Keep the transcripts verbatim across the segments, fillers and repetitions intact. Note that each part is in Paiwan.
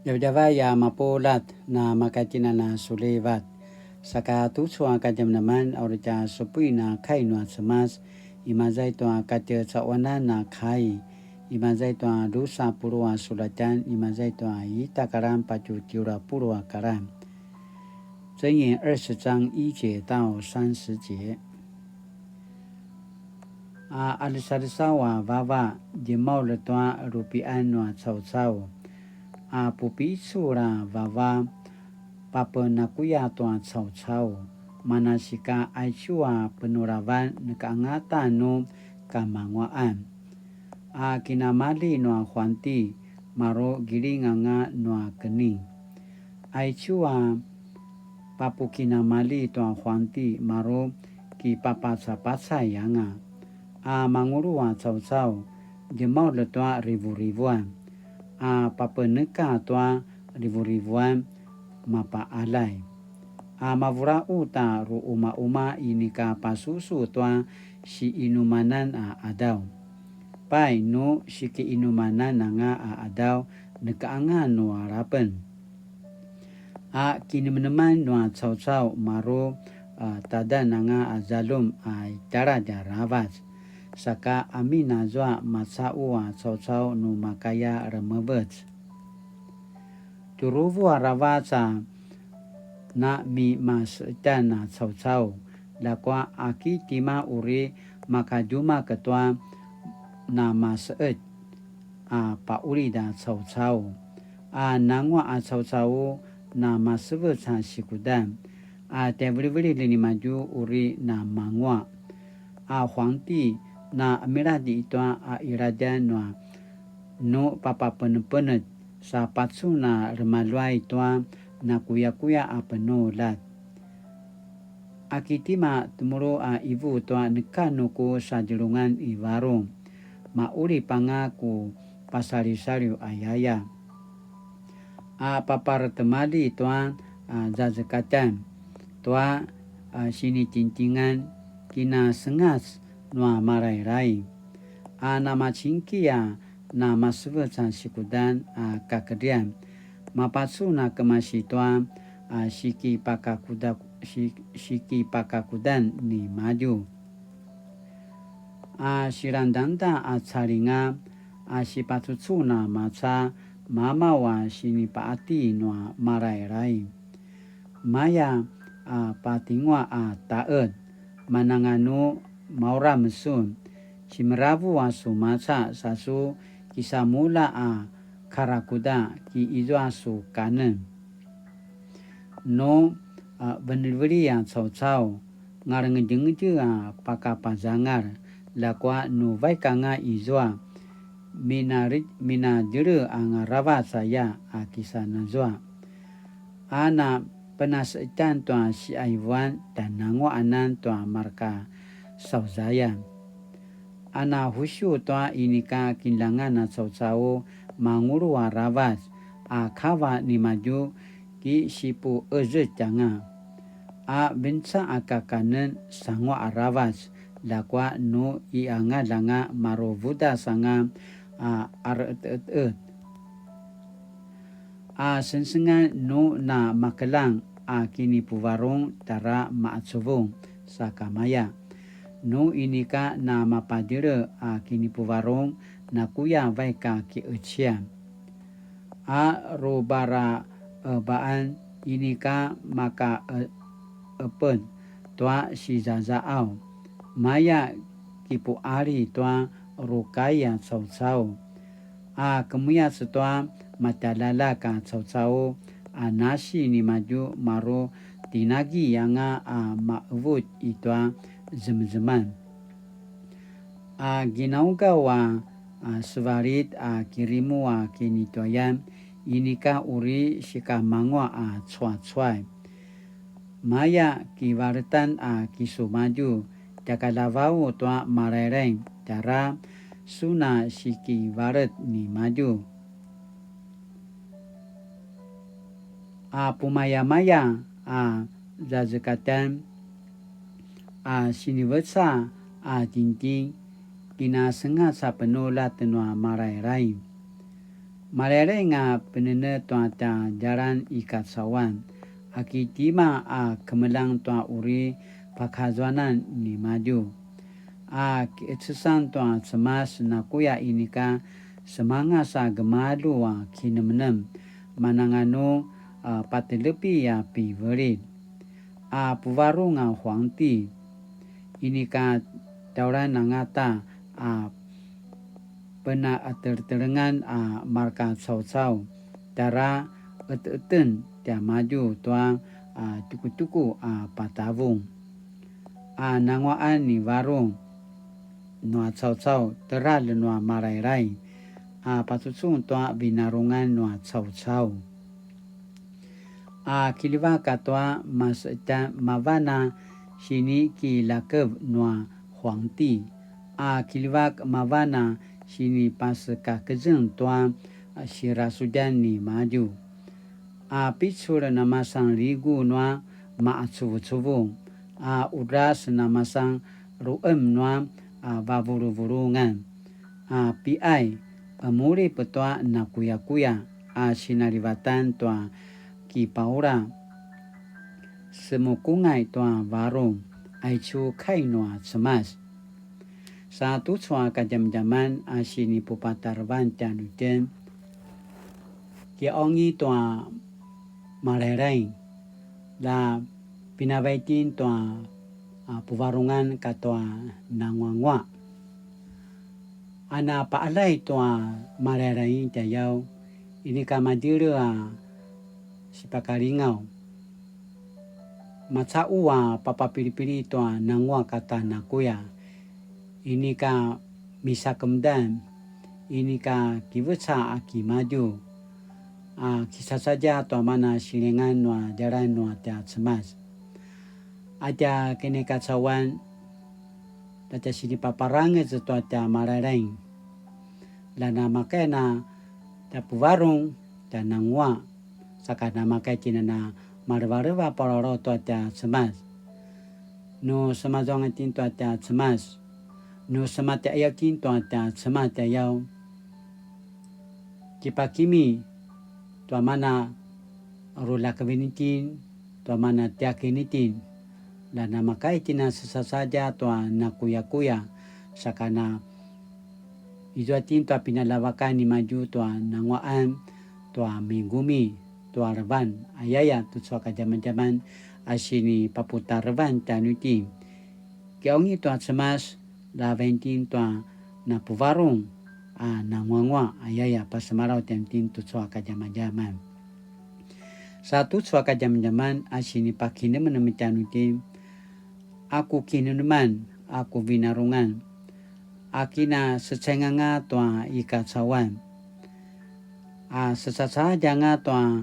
Djavadjavay a mapuljat, na makatjinan a sulivat. Saka tucu a kadjamadjaman a uri tja supuin a kai nua Cemas, imaza i tua katjecaquanan a kai, imaza i tua drusa puluq a sulatjan, imaza i tua ita karan patje tjelu a puluq a karan. 箴言二十章一节到三十节。A alesaresaw a vava, djemaul tua rupian nua caucau. A pupicul a vava, papenakuya tua caucau. Manasika aicu a penuravan neka angata nu kamanguaqan. A kinamali nua huanti, maru giling anga nua kening. Aicu a papukinamali tua huanti, maru kipapacapacay anga. A mangulu a caucau, djemaul tua rivurivuan. A papeneka tua rivurivuan, mapaalay. A mavura'u ta ru'umauma inika pasusu tua si'inumanan a adaw. Pai nu siki'inumanan anga a adaw, neka anga nu alapen. A kinemeneman nua caucau maru, a, tadan anga a zaljum a i taladj aravac. Saka amin azua maca'u a caucau nu makaya remevec. Tjuruvu aravac a namimase'etjan a caucau, ljakua aki tima uri makadjumak tua namase'etj a pa'ulid a caucau, a nanguaq a caucau namasevec a sikudan, a tjaivilivililj nimadju uri namanguaq. A huangti, na emiladj i tua a iladjan nua nu papapenepenetj, sa pacun a remaluay tua nakuyakuya a penuljat. Aki tima temulu a ivu tua neka nu ku sadjelungan i varung, ma'ulip anga ku pasalisaliw ayaya. A paparetimalji tua, a, zazekatjan, tua, a, sinitingtingan, kinasengac nua Malailai. A namacingki a namasevec a sikudan a kakedrian, mapacun a kemasi tua, a, sikipakakuda-, si-, sikipakakudan nimadju. A silangdangda a calinga, a sipacucun a maca mamaw a sinipa'ati nua Malailai. Maya a patinguaq a ta'ed, mananganu mauram sun, simeravu a su maca sa su kisamulja a karakuda ki izua su kanen. Nu, a, venelivelji a caucau, ngalengedjengedje a pakapazangal, ljakua nu vaik anga izua, minari-, minadjele anga aravac aya a kisanazua. A na penase'etjan tua si'aivuan tjananguaqanan tua marka sauzayan. A na husiu tua inika kinljangan a caucau mangulu aravac, a kava nimadju ki sipu'ezetj anga. A venca a kakanen sanguaq aravac, ljakua nu i'angalj anga maru vudas anga a are'ete'ete'et. A sengsengan nu na makeljang a kinipuvarung tjara ma'acuvung sakamaya. Nu inika na mapadjele a kinipuvarung nakuya vaik a ki'eciyan. A rubaraebaan inika makae'epen tua sizaza'aw. Maya kipu'ali tua rukai a caucau. A kemuyac tua matjaljaljak a caucau a nasi nimadju maru tinagi anga a ma'evut i tua zemezeman. A ginaugaw a, a sevalit a kirimu a kinituayan inika uri sikamanguaq a cuacuay. Maya kivaletan a kisumadju, tjakaljavau tua Malailai, tjara su na sikivalet nimadju. A pumayamaya a zazekatan, a siniveca a tingting, kinasengac a penuljat nua Malailai. Malailaing a penenetj tua tja djalan i kacauan, a ki tima a kemeljang tua uri pakazuanan nimadju. A ki'ecesan tua Cemas nakuya inika semangas a gemalju a kinemnem, mananganu a patelepi a pivelilj. A puvarung a huangti, inika tjauran angata a pena'etereterengan a marka caucau, tjara ete'eten tiamadju tua a tjukutjuku a patavung. A nangua'an ni varung nua caucau, teralj nua Malailaing a pacucung tua vinarungan nua caucau. A kiljivak katua masetjan mavan a sinikilakev nua huangti, a kiljivak mavan a sinipasekakezeng tua sirasudjan nimadju. A picul namasan ligu nua ma'acuvucuvung, a qudras namasan ru'em nua a vavuluvulungan. A pi'ay, emulip tua nakuyakuya a sinalivatan tua kipaula, semukungay tua varung, aicu kai nua Cemas. Sa tucu a kadjamadjaman a sinipupatarevan tjanuitjen, ki'aungi tua Malailaing, la pinavaitin tua a puvarungan katua nanguangua. A na pa'alay tua Malailaing tjayaw, inika madjele a sipakalingaw. Maca'u a papapilipili tua nangua kata nakuya, inika misakemedan, inika kiveca a kimadju, a kisacadja tua mana silengan nua djalan nua tja Cemas. A tja kinikacauan, la tja sinipaparangez tua tja Malailaing. La namakay na tja puvarung, tja nangua, saka namakay tjinana malevaleva palalaut tua tja Cemas. Nu semazuanga itjen tua tja Cemas, nu sematja'ayaw itjen tua tja Cemas tjayaw, kipakimi tua mana rulakevin itjen, tua mana tiakin itjen, la namakay tjina sesacadja tua nakuyakuya, saka na izua itjen tua pinalavakan nimadju tua nangua'an, tua migumi, tua levan, ayaya tucu a kadjamadjaman a sinipaputarevan tjanuitjen. Ki'aungi tua Cemas, la vainitjen tua napuvarung a nanguangua, ayaya pasemalaw tjanuitjen tucu a kadjamadjaman. Sa tucu a kadjamadjaman a sinipakinemenem tjanuitjen, a ku kinemeneman, a ku vinarungan, a kinasecainganga tua i kacauan, a sesacadjanga tua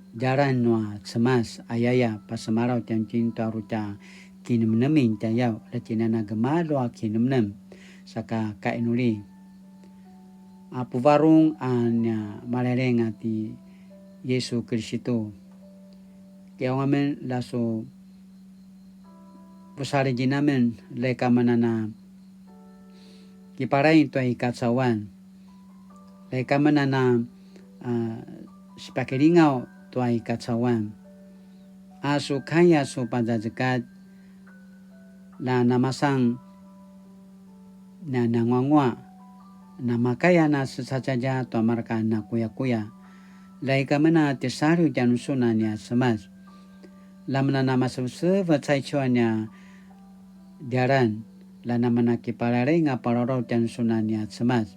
djalan nua Cemas, ayaya pasemalaw tjanuitjen tua uri tja kinemenemin tjayaw, la tjinana gemalju a kinemenem, saka kainuli. A puvarung a nia Malailaing a ti Yesu Kiristu. Ki'aung amen la su pusaligin amen, la ika amen a na kipalaing tua i kacauan, la ika amen a na, a, sipakilingaw tua i kacauan. A su kai a su pazazekatj, la namasan na nanguangua, namakaya na sesacadja tua marka nakuyakuya. La ika amen a tisaliw tjanusun a nia Cemas. La amen a na masevesevec aicu a nia djalan, la amen a na kipalalaing a palalaut tjanusun a nia Cemas.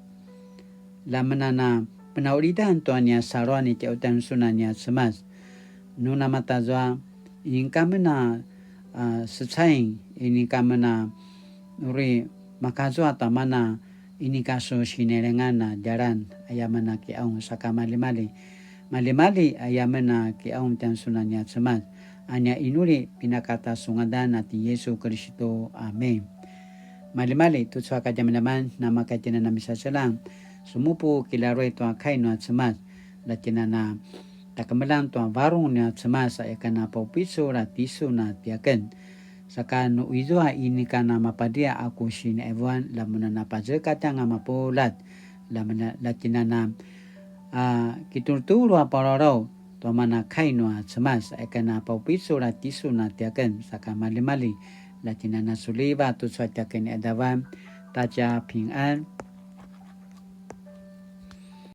La amen a na penaulidan tua nia saluan i tjautjanusun a nia Cemas. Nu namatazua, inika amen a, a, secaing, inika amen a uri makazua tua mana inika su sinelengan a djalan, aya amen a ki'aung saka malimali. Malimali aya amen a ki'aung tjanusun a nia Cemas, a nia inuli pinakata su ngadan a ti Yesu Kiristu. Amen. Malimali tucu a kadjamadjaman, namakaya tjinana misaselang, sumupu kilaruay tua kai nua Cemas, la tjinana takemeljang tua varung nia Cemas a ika na paupicul a tisun a tiaken. Saka nu izua inika na mapadia a ku sini'evuan, la amen a na pazekatjanga mapuljat, la amen a, la tjinana a kitulutulu a palalaut tua mana kai nua Cemas, aya ken a paupicul a tisun a tiaken, saka maljimalji, la tjinana suliva tucu a tiaken i adavan, ta tja pingan,